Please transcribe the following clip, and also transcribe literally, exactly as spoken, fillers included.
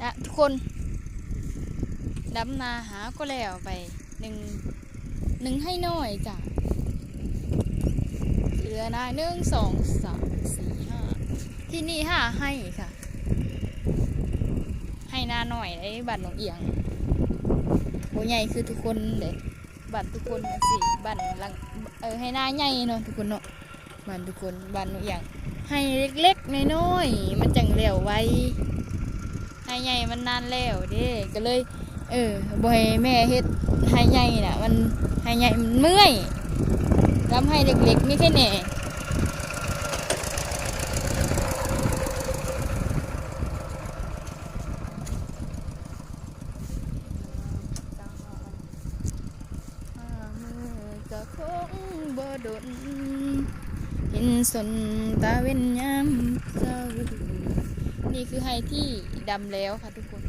อ่ะ ทุกคน ดำนาหาก็แล้วไป หนึ่ง หนึ่งไฮ่น้อยจ้ะ เหลือนา หนึ่ง สอง สาม สี่ ห้า ที่นี่ห้าไฮ่ค่ะ ไฮ่นาน้อยไอ้บ้านหนองเอียง บ่ใหญ่คือทุกคนเด้ บ้านทุกคนจังซี่ บ้านหลัง เออ ไฮ่นาใหญ่เนาะทุกคนเนาะ บ้านทุกคน บ้านหนองเอียง ไฮ่เล็กๆ น้อยๆ มันจังแล้วไว ไฮ่ใหญ่มันนานแล้วเด้ ก็เลย เออ บ่ให้แม่เฮ็ดไฮ่ใหญ่น่ะ มัน ไฮ่ใหญ่มันเมื่อย ดำไฮ่เล็กๆ มีแค่แหน่ ฝ่ามือก็คงบ่ดน เห็นสนตาเว้นยามเช้า นี่คือไฮ่ที่ดำแล้วค่ะทุกคน